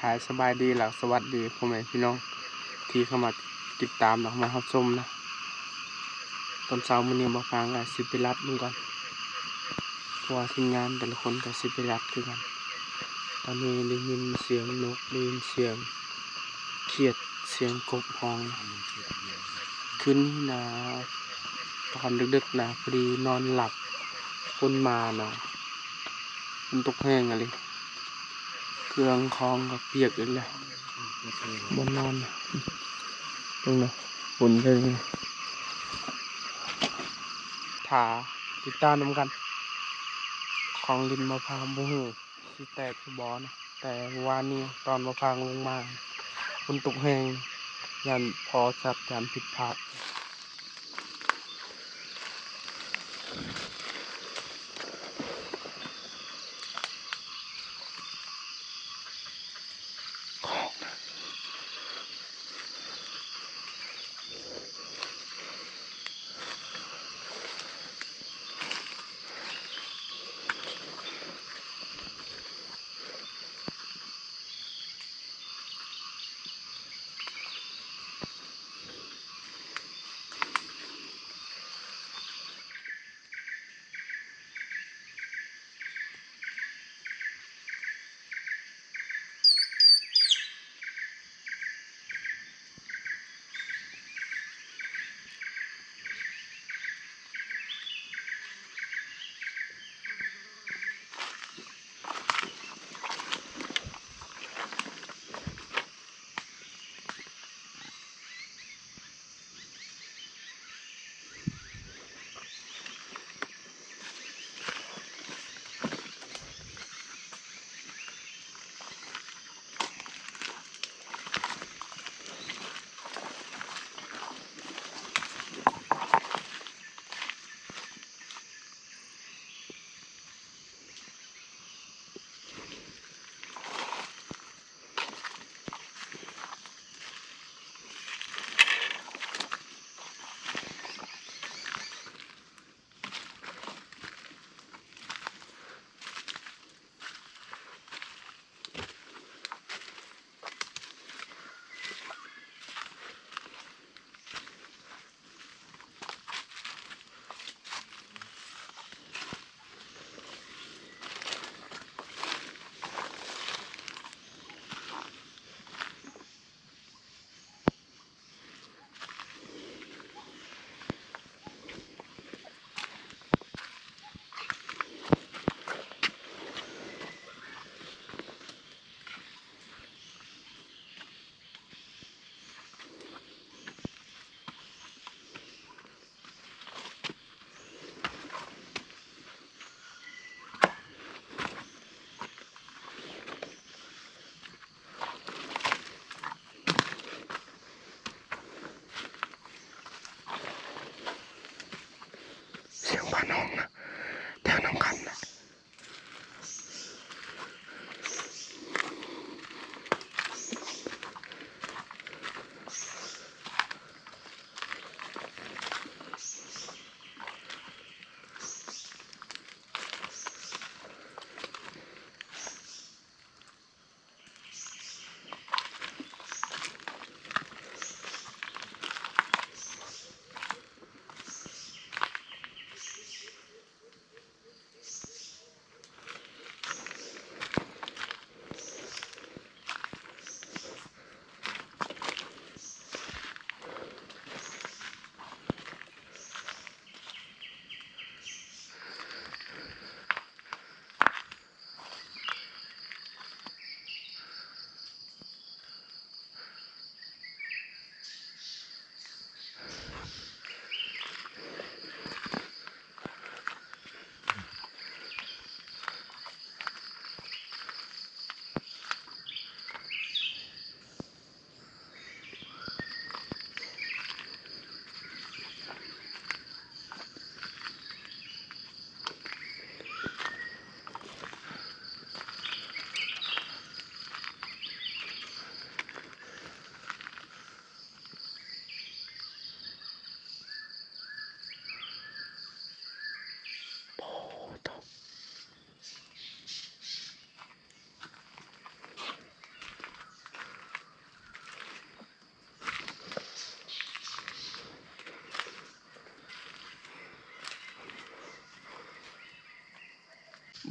ຫາຍສະບາຍດີ ແລ້ວສະຫວັດດີພໍ່ແມ່ພີ່ນ້ອງທີ່ເຂົ້າມາຕິດຕາມເນາະ ມາຮັບຊົມເນາະ. ຕອນເຊົ້າມື້ນີ້ບ່າວພາງກໍຊິໄປລັດເບິ່ງກ່ອນ ເພາະວ່າທີມງານແຕ່ລະຄົນກໍຊິໄປລັດຄືກັນ. ຕອນນີ້ໄດ້ຍິນສຽງນົກ ໄດ້ຍິນສຽງຂຽດ ສຽງກົບຮ້ອງ. ຄືນນີ້ນະ ຕອນດຶກໆນະ ພໍດີນອນຫຼັບ ຝົນມານະ ຝົນຕົກແຮງອີ່ຫຼີ ເຄື່ອງຂອງກໍປຽກອີກແລ້ວ ບ່ອນນອນ ເບິ່ງນະ ຝົນເລີຍ. ຖ້າຕິດຕາມນຳກັນ ຂອງຫຼິ້ນບ່າວພາງບໍ່ຮູ້ຊິແຕກຫຼືບໍ່ນະ ແຕ່ວານນີ້ຕອນບ່າວພາງລົງມາ ຝົນຕົກແຮງ ຢ້ານພໍສັບ ຢ້ານຜິດພາດ.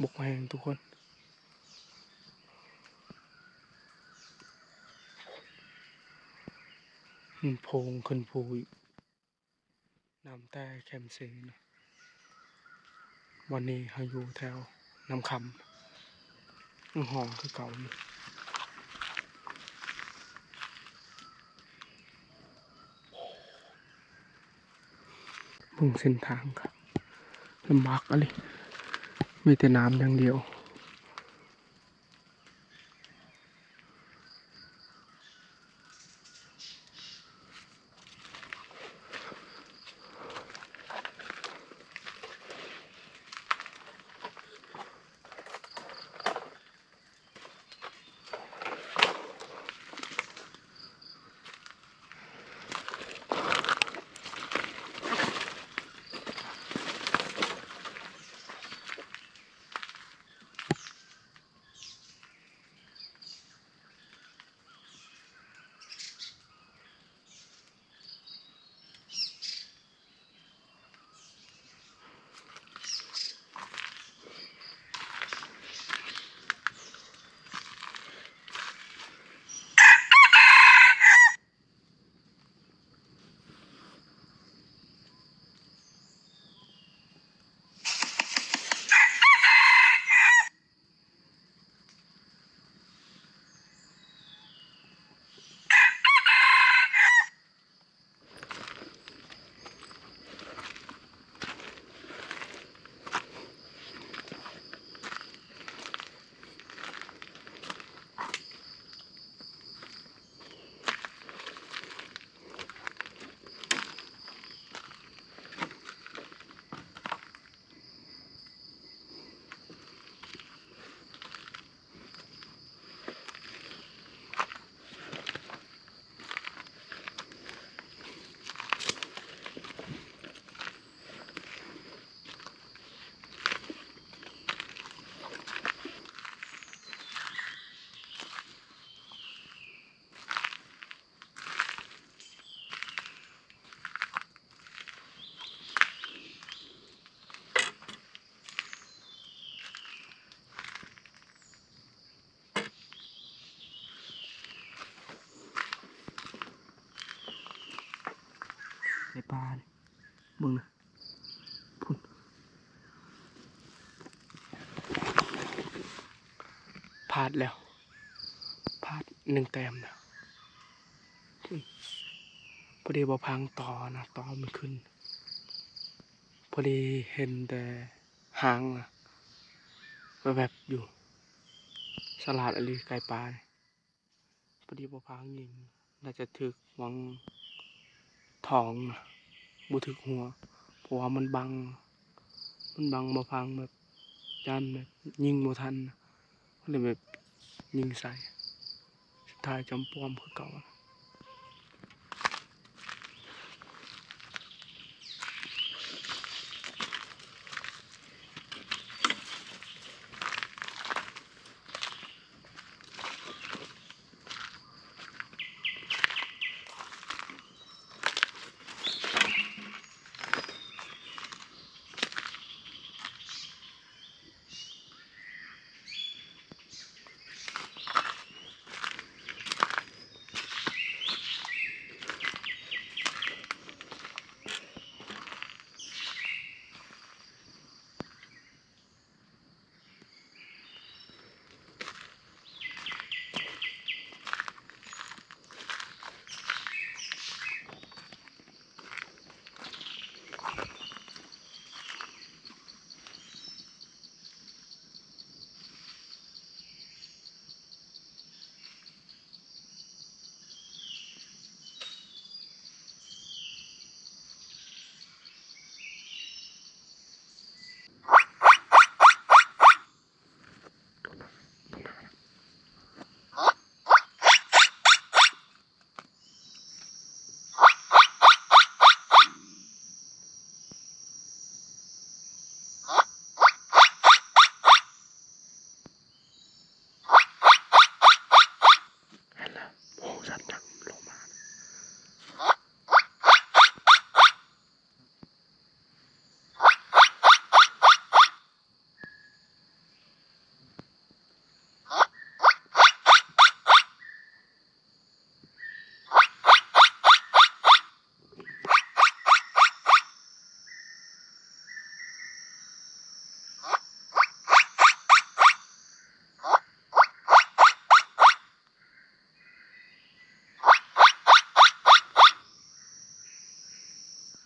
ບົກແຮງທຸກຄົນ. ມັນໂພງຂຶ້ນພູອີກ. ນ້ຳແຕ່ແຄມເຊນະ. ວັນນີ້ເຮົາຢູ່ແຖວນ້ຳຄຳ ຍັງຮ້ອນຄືເກົ່າຢູ່. ເບິ່ງເສັ້ນທາງກໍລຳບາກອີ່ຫຼີ ມີແຕ່ນ້ຳຢ່າງດຽວ. ໃນປ່ານີ້ ເບິ່ງນະ ພຸ້ນ ພາດແລ້ວ ພາດໜຶ່ງແຕ້ມນະ. ພໍດີບໍ່ພັງຕໍນະ ຕໍມັນຂຶ້ນ ພໍດີເຫັນແຕ່ຫາງນະ ແວບໆຢູ່. ສະຫຼາດອີ່ຫຼີໄກ່ປ່ານີ້. ພໍດີບໍ່ພັງຍິງ ໜ້າຈະຖືກຫວັງທອງນະ ບໍ່ຖືກຫົວ ເພາະວ່າມັນບັງ ມັນບັງບໍ່ພັງ ແບບຢ້ານແບບຍິງບໍ່ທັນນະ ກໍເລີຍແບບຍິງໃສ່ ສຸດທ້າຍຈອມປອມຄືເກົ່າ.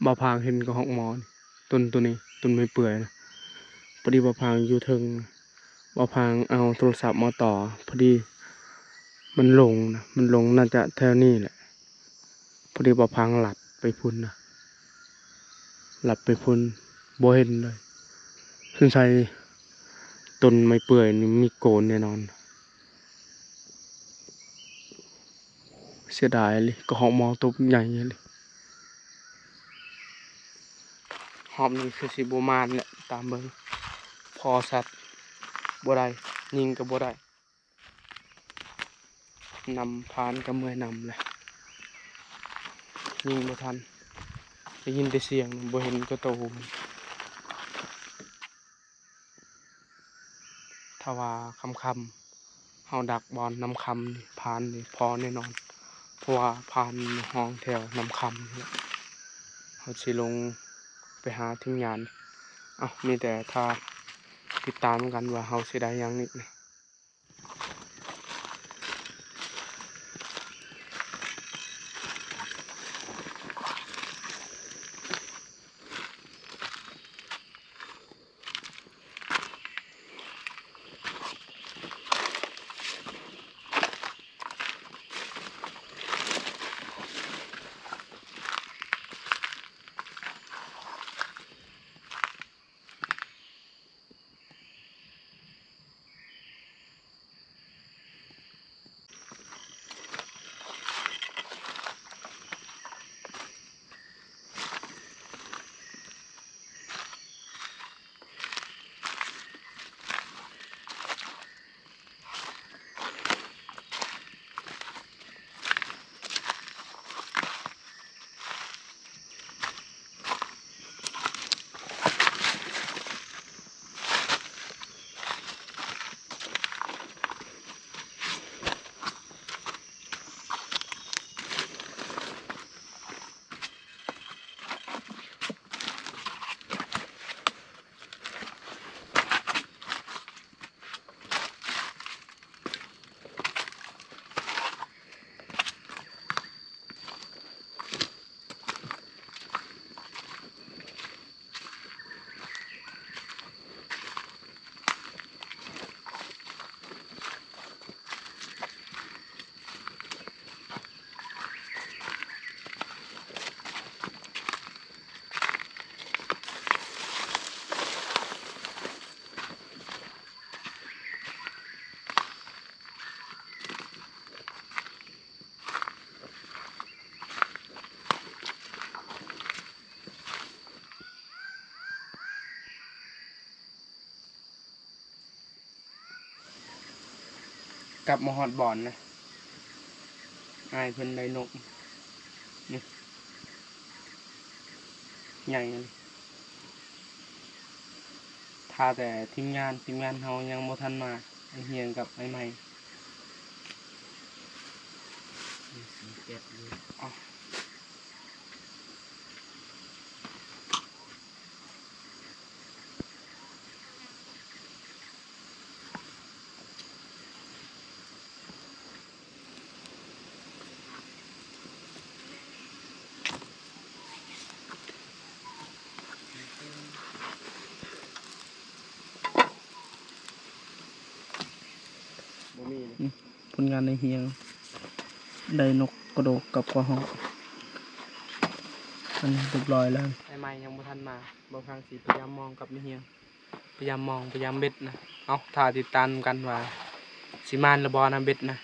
ບ່າວພາງເຫັນກະຮອກໝໍນີ້ ຕົ້ນໂຕນີ້ ຕົ້ນໄມ້ເປື່ອຍນະ. ພໍດີບ່າວພາງຢູ່ເທິງ ບ່າວພາງເອົາໂທລະສັບມາຕໍ່ ພໍດີມັນຫຼົງນະ ມັນຫຼົງ ໜ້າຈະແຖວນີ້ແຫຼະ. ພໍດີບ່າວພາງລັດໄປພຸ້ນນະ ລັດໄປພຸ້ນ ບໍ່ເຫັນເລີຍ. ສົງໄສຕົ້ນໄມ້ເປື່ອຍນີ້ມີໂກນແນ່ນອນ. ເສຍດາຍອີ່ຫຼີ ກະຮອກໝໍໂຕບັກໃຫຍ່ອີ່ຫຼີ. ຮອບນີ້ຄືຊິບໍ່ໝານແຫຼະ ຕາມເບິ່ງ ພໍ້ສັດບໍ່ໄດ້ ຍິງກະບໍ່ໄດ້. ນຳພານກະເມື່ອຍນຳແຫຼະ ຍິງບໍ່ທັນ ໄດ້ຍິນແຕ່ສຽງ ບໍ່ເຫັນກະໂຕ. ຖ້າວ່າຄ່ຳໆ ເຮົາດັກບ່ອນນ້ຳຄຳນີ້ ພານນີ້ພໍ້ແນ່ນອນ ເພາະວ່າພານຮ້ອງແຖວນ້ຳຄຳນີ້ແຫຼະ. ເຮົາຊິລົງໄປຫາທີມງານ ເອົ້າ ມີແຕ່ຖ້າຕິດຕາມກັນວ່າເຮົາຊິໄດ້ຫຍັງອີກນະ. ກັບມາຮອດບ່ອນນະ ອ້າຍເພິ່ນໄດ້ນົກນີ້ ໃຫຍ່ ຖ້າແຕ່ທີມງານ ທີມງານເຮົາຍັງບໍ່ທັນມາ ອ້າຍຮຽງກັບອ້າຍໃໝ່. ບໍ່ມີ ອືມ ຜົນງານໃນຮຽງ ໄດ້ນົກກະໂດກກັບກະຮອກ ອັນນີ້ຮຽບຮ້ອຍແລ້ວ. ໄອ້ໃໝ່ຍັງບໍ່ທັນມາ ບໍ່ຟັງ ຊິພະຍາຍາມມອງກັບໃນຮຽງ ພະຍາຍາມມອງ ພະຍາຍາມເບັດນະ. ເອົາ ຖ້າຕິດຕາມກັນວ່າຊິໝານຫຼືບໍ່ນະ ເບັດນະ.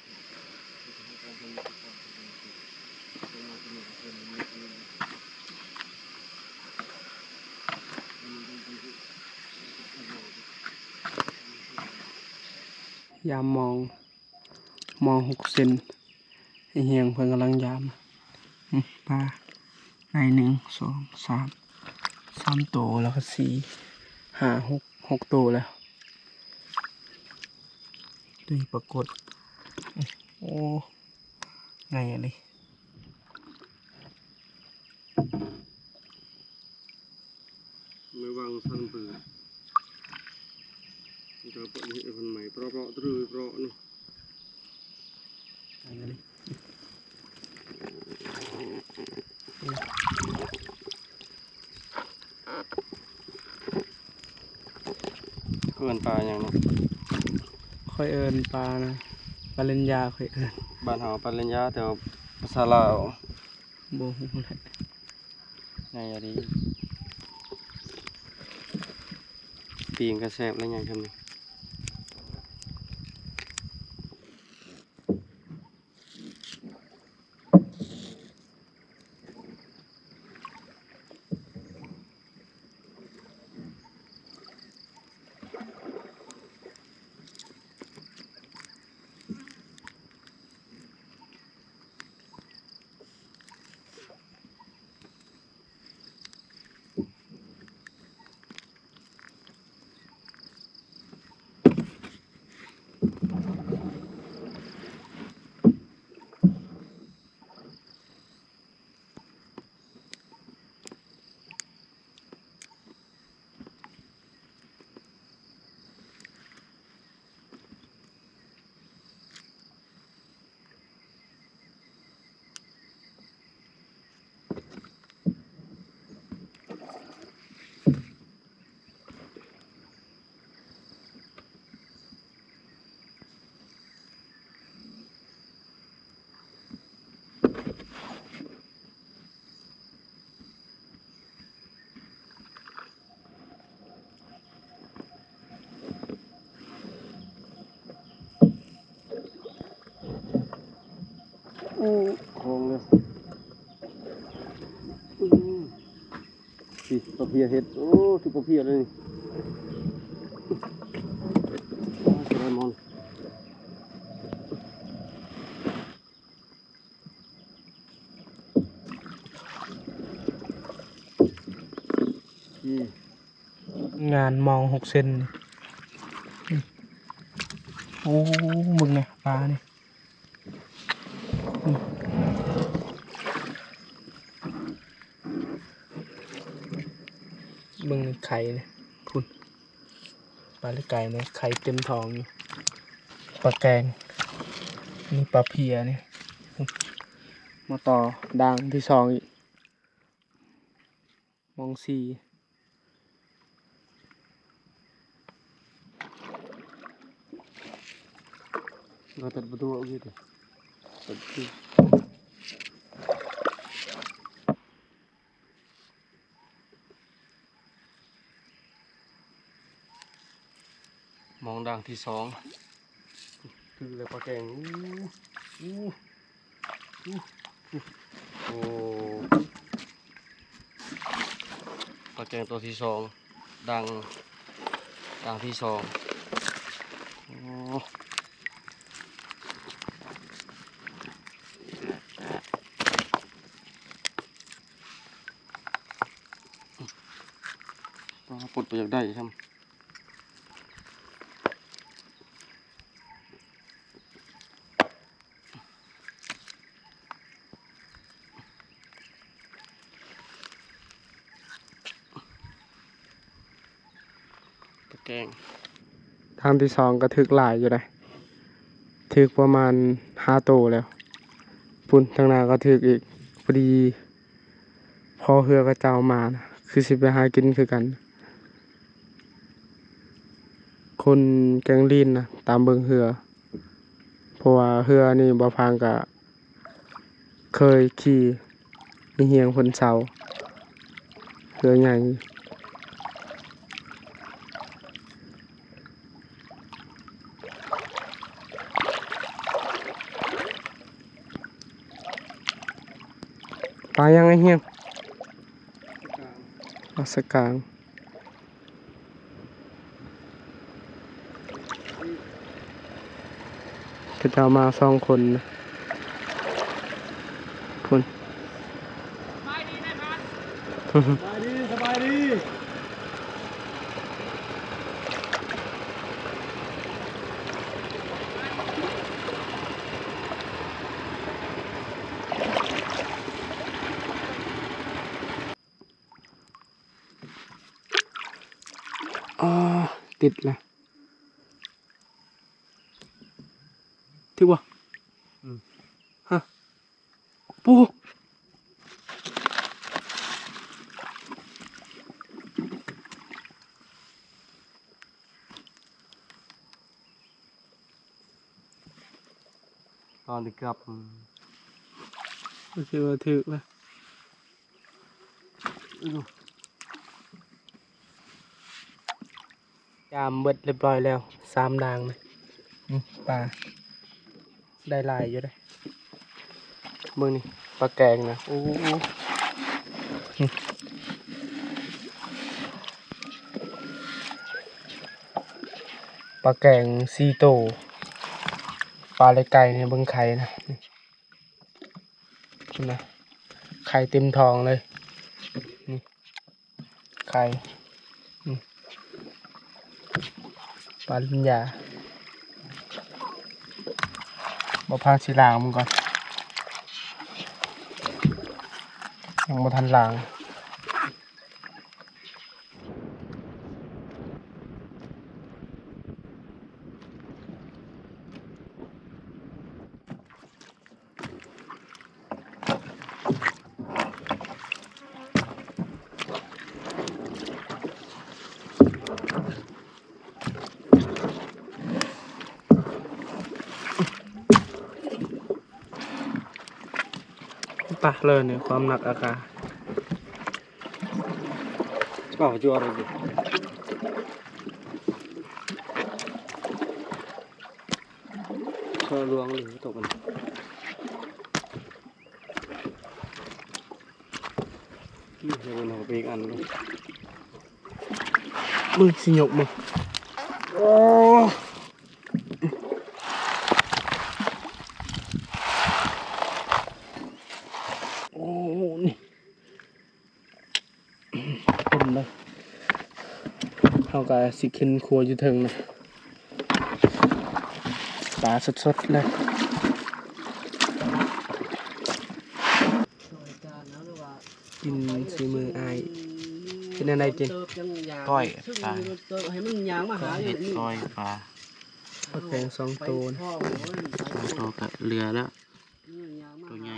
ຍາມມອງ ມອງຫົກເຊັນ ໄອ້ຮຽງເພິ່ນກຳລັງຍາມ ອືມ ປາ ໄດ້ໜຶ່ງ ສອງ ສາມ ສາມໂຕ ແລ້ວກະສີ່ ຫ້າ ຫົກ ຫົກໂຕແລ້ວ. ໂຕນີ້ປາກົດ ໂອ້ ໃຫຍ່ອີ່ຫຼີ. ໄມ້ວັງສັນປືນ ມັນກະເປັນເຫັດພັນໃໝ່ ເປາະໆ ຕະລຸຍເປາະນີ້ ໄປເລີຍ. ເອີ້ນປາຫຍັງເນາະ? ຂ້ອຍເອີ້ນປານະ ປາເລັນຍາ ຂ້ອຍເອີ້ນ. ບ້ານເຮົາປາເລັນຍາ ແຕ່ວ່າພາສາລາວ ບໍ່ຮູ້ແຫຼະ. ໃຫຍ່ອີ່ຫຼີ. ປີ້ງກໍແຊບແລ້ວ ໃຫຍ່ສ່ຳນີ້. ໂອ້ ຂອງເລີຍ ອືມ ນີ້ປາເພຍເຮັດ ໂອ້ ຖືກປາເພຍເລີຍນີ້ ໂອ້ ສະໄລມອນ. ນີ້ ງານມອງຫົກເຊັນນີ້ ໂອ້ ເບິ່ງແດ່ປານີ້ ເບິ່ງໄຂ່ນີ້ ພຸ້ນ. ປາລິກາຍນີ້ໄຂ່ເຕັມທ້ອງຢູ່ ປາແກງ ນີ້ປາເພຍນີ້ ມາຕໍ່ດ່າງທີສອງອີກ ມອງສີ່ ກໍຕັດປະຕູອອກຢູ່ຕິ ຕັດປະຕູ. ມອງດ່າງທີສອງ ຖືກແລ້ວປາແກງ ອູ້ ອູ້ ອູ້ ໂອ້ ປາແກງຕົວທີສອງ ດ່າງ ດ່າງທີສອງ ໂອ້. ປາປົດບໍ່ຢາກໄດ້ຊ້ຳ ປາແກງ ຄັ້ງທີສອງກໍຖືກຫຼາຍຢູ່ໃດ໋ ຖືກປະມານຫ້າໂຕແລ້ວ ພຸ້ນ ທາງໜ້າກໍຖືກອີກ ພໍດີ ພໍເຮືອເຂົາເຈົ້າມານະ ຄືຊິໄປຫາກິນຄືກັນ ຄົນແກ່ງລີນນະ ຕາມເບິ່ງເຮືອ ເພາະວ່າເຮືອນີ້ບ່າວພາງກະເຄີຍຂີ່ ມີຮຽງເພິ່ນເຊົ່າ ເຮືອໃຫຍ່. ປາຫຍັງໄອ້ຮຽງ? ປາສະກາງ. ເຂົາເຈົ້າມາສອງຄົນ ພຸ້ນ. ສະບາຍດີ ສະບາຍດີ. ອໍ ຕິດລະ ຖືກບໍ່? ອືມ ຮະ ປູ. ນີ້ເກືອບ ອືມ ກໍຖືວ່າຖືກລະ. ຈາມເບິດຮຽບຮ້ອຍແລ້ວ ສາມດ່າງນະ. ອືມ ປາໄດ້ຫຼາຍຢູ່ເດ້. ເບິ່ງນີ້ ປາແກງນະ ໂອ້ ປາແກງສີ່ໂຕ. ປາເລັກໄກ່ນີ້ ເບິ່ງໄຂ່ນະ ນີ້ ເຫັນນະ ໄຂ່ເຕັມທ້ອງເລີຍ ນີ້ ໄຂ່ ນີ້ ປາລິນຍາ. ບໍ່ພາຊິລ້າງມັນກ່ອນ ຍັງບໍ່ທັນລ້າງ. ປະເລີຍນີ້ ຄວາມໜັກອາກາ ເວົ້າຢູ່ອາລະຢູ່ ເອີ ຫຼວງນີ້ຕົກມັນ. ອືມ ເບິ່ງເອົາໄປອີກອັນໜຶ່ງ ເບິ່ງຊິຍົກມາ. ໂອ້ ໂອ້ ນີ້ ເຕັມເລີຍ. ເຮົາກໍຊິຂຶ້ນຄົວຢູ່ເທິງນະ ປາສົດໆເລີຍ. ກິນສີມືອ້າຍ ເປັນແນວໃດກິນ? ກ້ອຍປາ ໃຫ້ມັນຍ່າງມາຫາ ເຮັດກ້ອຍປາ ປາແກງສອງໂຕ ສອງໂຕກໍເຫຼືອແລ້ວ. ໂຕໃຫຍ່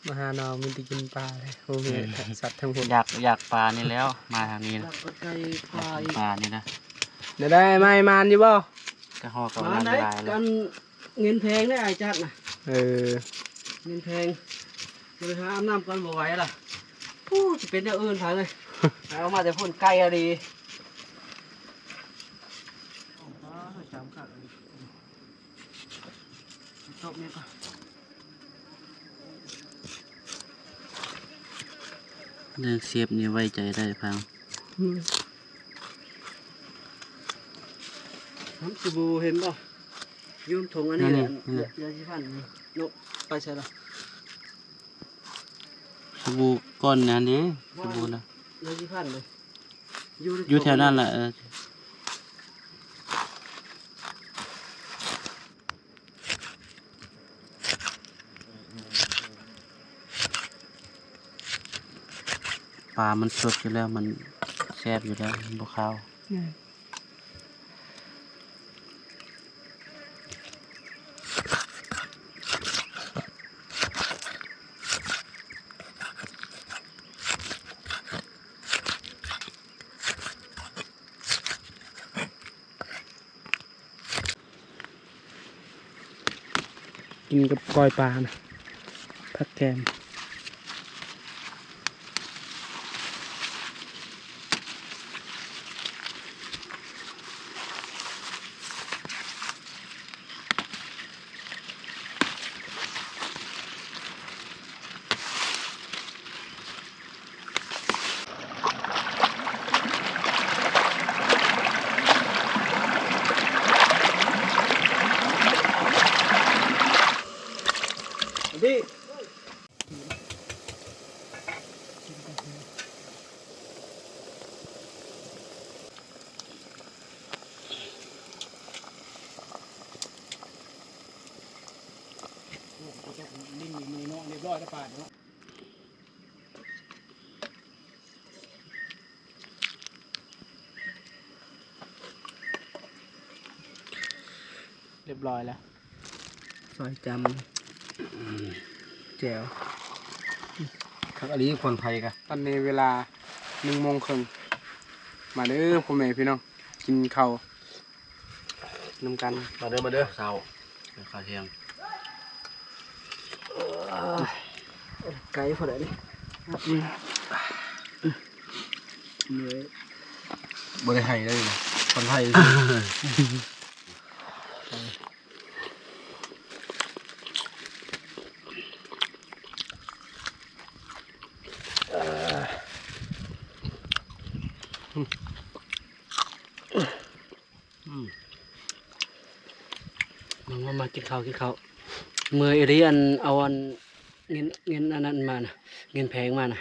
ມາຫານ້ອງມີແຕ່ກິນປາເລີຍ ບໍ່ມີ ເອີ ສັດທັງພຸ້ນ ຢາກ ຢາກປານີ້ແລ້ວ ມາທາງນີ້ນະ ຢາກປານີ້ນະ. ໄດ້ໄໝ ໝານຢູ່ບໍ່? ກະຮອກະ ມາໄດ້ ອັນເງິນແພງເດ້ ອ້າຍຈັດນະ. ເອີ ເງິນແພງ ໄປຫາອາບນ້ຳກ່ອນ ບໍ່ໄຫວລະ. ໂອ້ ຊິເປັນແນວອື່ນ ເອົາມາແຕ່ພຸ້ນ ໄກອີ່ຫຼີ. ເລື່ອງເຊບນີ້ໄວ້ໃຈໄດ້ ພັງ. ອືມ ນ້ຳສະບູເຫັນບໍ່? ຢູ່ຖົງອັນນີ້ແຫຼະ ຢາສີຟັນນີ້. ນົກໄປໃສລະ? ສະບູກ້ອນນັ້ນເດ້ ສະບູນະ ຢາສີຟັນເດ້ ຢູ່ ຢູ່ແຖວນັ້ນລະ. ເອີ ປາມັນສົດຢູ່ແລ້ວ ມັນແຊບຢູ່ແລ້ວ ມັນບໍ່ຄາວ. ແມ່ນ. ກິນກັບກ້ອຍປານະ ຜັກແກມ. ຮຽບຮ້ອຍແລ້ວ ຊອຍຈຳ ແຈ່ວ ຄັກອີ່ຫຼີ ຄົນໄທກະ. ຕອນນີ້ເວລາໜຶ່ງໂມງເຄິ່ງ ມາເດີພໍ່ແມ່ພີ່ນ້ອງ ກິນເຂົ້າ. ນຳກັນ ມາເດີ ມາເດີ ເຊົ້າ ເຂົ້າທ່ຽງ ເອີ ໄກພໍໄດ້ນີ້ ເມື່ອຍ ບໍ່ໄດ້ໄຫ້ເລີຍ ຟັງໄທ ມາ ມາ ມາກິນເຂົ້າ ກິນເຂົ້າ ເມື່ອຍອີ່ຫຼີ ອັນ ເອົາອັນ ເງິນ ເງິນອັນນັ້ນມານະ ເງິນແຜງມານະ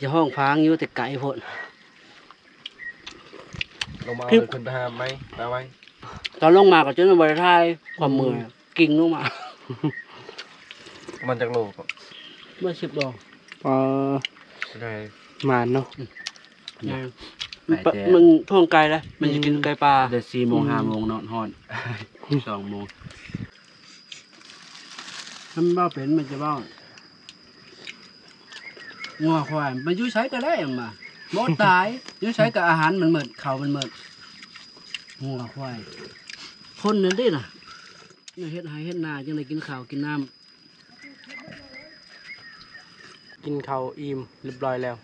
ຈະຮ້ອງພາງຢູ່ ແຕ່ໄກໂພດ ລົງມາ ຂຶ້ນໄປຫາໄມ້ ໄປໄວ້ ຕອນລົງມາກໍຈົນບໍ່ໄດ້ຖ່າຍ ຄວາມເມື່ອຍ ກິ້ງລົງມາ ປະມານຈັກໂລກໍ ເມື່ອສິບໂລ ອໍ ໄດ້ ໝານເນາະ ອືມ ໄປແຕ່ ມັນ ມັນທ່ວງໄກ່ເດ້ ມັນຊິກິນໄກ່ປ່າ ແຕ່ສີ່ໂມງ ຫ້າໂມງເນາະ ຮ້ອນ ສອງໂມງ ມັນເວົ້າເປັນ ມັນຈະເວົ້າ ງົວຄວາຍ ໄປຢູ່ໃສກໍໄດ້ ມັນວ່າ ບໍ່ຕາຍ ຢູ່ໃສກໍອາຫານມັນໝົດ ເຂົ້າມັນໝົດ ງົວຄວາຍ ຄົນນັ້ນເດ້ນະ ເຮັດໄຮ່ເຮັດນາ ຈັ່ງໄດ້ກິນເຂົ້າກິນນ້ຳ ກິນເຂົ້າອີ່ມຮຽບຮ້ອຍແລ້ວ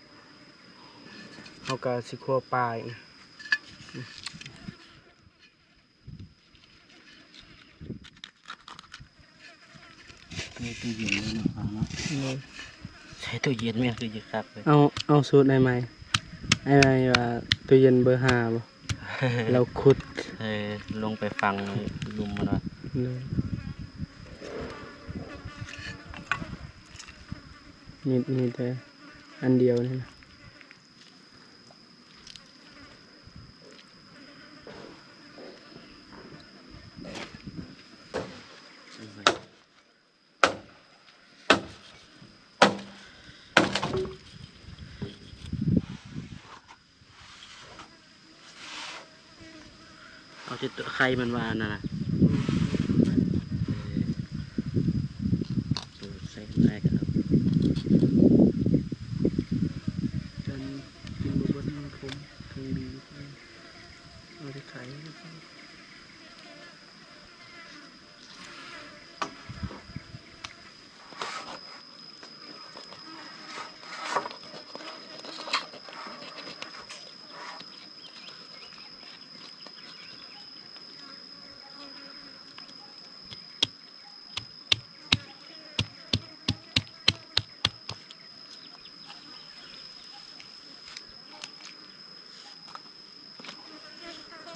ເຮົາກໍຊິຄົວປາອີກ ມີຕູ້ເຢັນເລີຍເນາະ ເຮົາເນາະ ໂດຍ ໃສ່ຕູ້ເຢັນແມ່ນຄືຊິຄັກເລີຍ ເອົາ ເອົາສູດໃໝ່ ອ້າຍໃໝ່ວ່າຕູ້ເຢັນເບີຫ້າບໍ່? ລາວຂຸດ ເອີ ລົງໄປຝັງໃນລຸ່ມມັນວ່າ ໂດຍ ມີ ມີແຕ່ອັນດຽວນີ້ນະ ເອົາແຕ່ໄຂ່ມັນວ່າອັນນັ້ນນະ ເອີ ຕູດໃສ່ຂ້າງໃນກໍເອົາ ຈົນກິນບໍ່ເບິດ ມັນຂົມ ເຄິ່ງດີ ເອົາແຕ່ໄຂ່.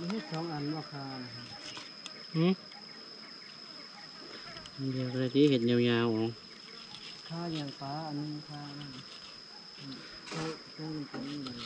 ມັນເຮັດສອງອັນບໍ່ຄານະ? ຫື? ດຽວກໍໄດ້ຕິ ເຮັດຍາວໆ ເອົາ ຄາຫຍັງປາ ອັນໜຶ່ງຄາອັນນັ້ນ ເອີ ເອີ ມັນເປັນອີ່ຫຍັງ?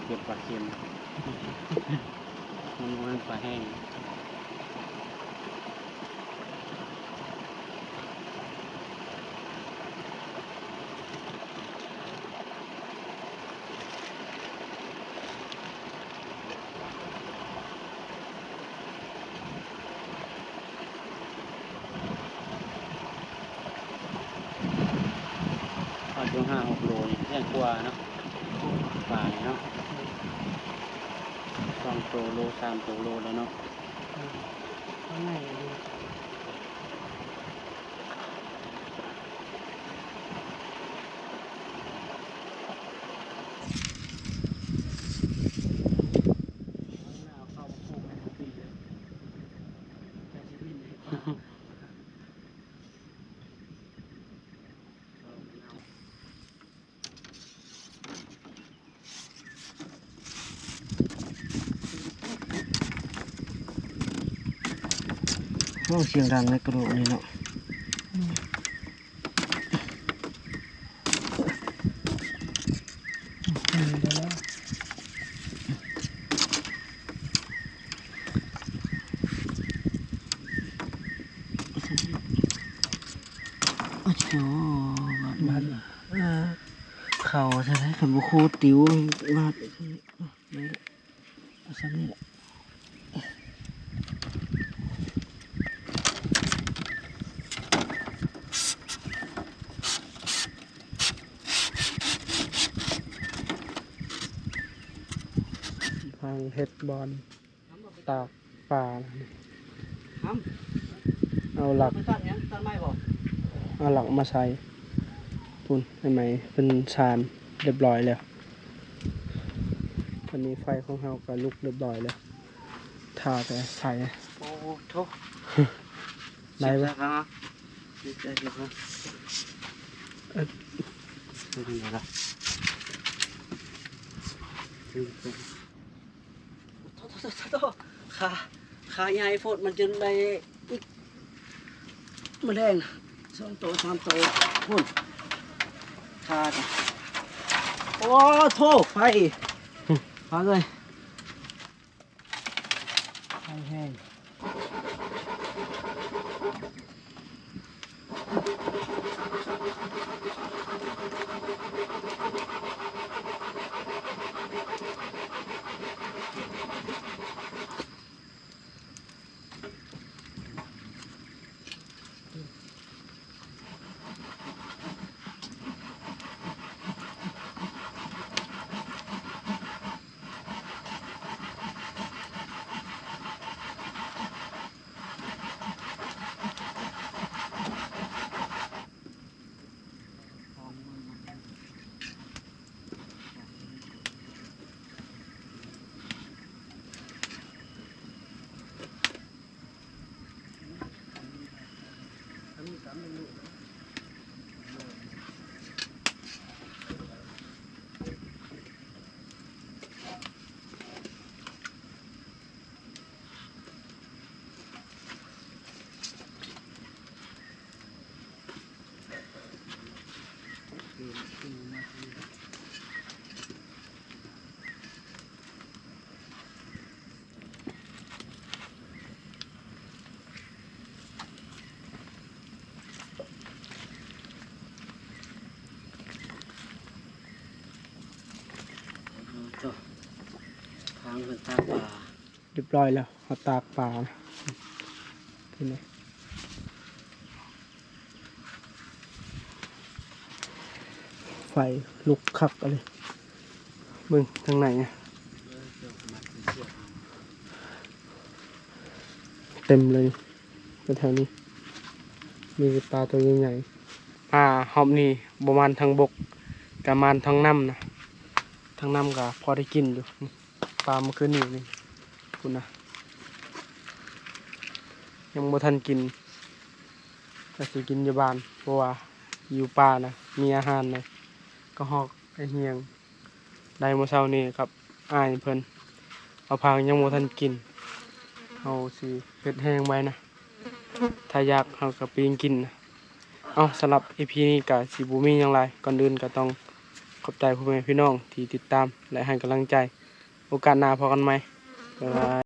ເກັບປາເຄັມ ມັນບໍ່ແມ່ນປາແຫ້ງ. ປາຢູ່ຫ້າຫົກໂລນີ້ ແພງກວ່າເນາະ ປານີ້ເນາະ ສອງໂຕໂລ ສາມໂຕໂລແລ້ວເນາະ ເອີ ເອົາໃຫຍ່ເລີຍ. ໂອ້ ສຽງດັງໃນກະໂດດນີ້ເນາະ. ໂອ້ໂຫ ບາດນີ້ ບາດນີ້ ເອີ ເຂົ້າຊະໄດ໋ ຄັນບໍ່ຂູດຕິວ ບາດ ເອົາສ່ຳນີ້ແຫຼະ ທາງເຮັດບ່ອນຕາກປານະ ເອົາຫຼັກ ເອົາຫຼັກມາໃສ່ ພຸ້ນ ໃຫ້ໄມ້ເພິ່ນຊານຮຽບຮ້ອຍແລ້ວ. ຕອນນີ້ໄຟຂອງເຮົາກໍລຸກຮຽບຮ້ອຍແລ້ວ ຖ້າແຕ່ໃສ່ ໂອ້ໂທ້ ໄດ້ບໍ່? ເອີ ເປັນຈັ່ງໃດລະ? ໂທ້ໆໆໆ ຂາ ຂາໃຫຍ່ໂພດ ມັນຈຶ່ງໄດ້ອີກ ມະແລງ ສອງໂຕ ສາມໂຕ ພຸ້ນ ຂາ ໂອ້ໂທ້ ໄຟ ຫື ພາເອີຍ ໄຟແຮງ. ທາງເພິ່ນຕາກປາ ຮຽບຮ້ອຍແລ້ວ ເຮົາຕາກປານະ ເຫັນໄໝ? ໄຟລຸກຄັກອີ່ຫຼີ ເບິ່ງທາງໃນ ເຕັມເລີຍ ແຖວໆນີ້ ມີແຕ່ປາໂຕໃຫຍ່ໆ. ມາຮອບນີ້ບໍ່ໝານທາງບົກ ກະໝານທາງນ້ຳນະ ທາງນ້ຳກະພໍໄດ້ກິນຢູ່. ປາມື້ຄືນນີ້ນີ້ ພຸ້ນນະ ຍັງບໍ່ທັນກິນ ກະຊິກິນຢູ່ບ້ານ ເພາະວ່າຢູ່ປ່ານະ ມີອາຫານນະ ກະຮອກ ກະຮຽງ ໄດ້ມື້ເຊົ້ານີ້ກັບອ້າຍເພິ່ນ ເອົາພັງຍັງບໍ່ທັນກິນ ເຮົາຊິເຮັດແຫ້ງໄວ້ນະ ຖ້າຢາກເຮົາກະປີ້ງກິນນະ. ເອົ້າ ສຳລັບອີພີນີ້ກະຊິບໍ່ມີຫຍັງຫຼາຍ ກ່ອນອື່ນກະຕ້ອງ ຂອບໃຈພໍ່ແມ່ພີ່ນ້ອງທີ່ຕິດຕາມ ແລະ ໃຫ້ກຳລັງໃຈ. ໂອກາດໜ້າພໍ້ກັນໃໝ່. ບາຍບາຍ.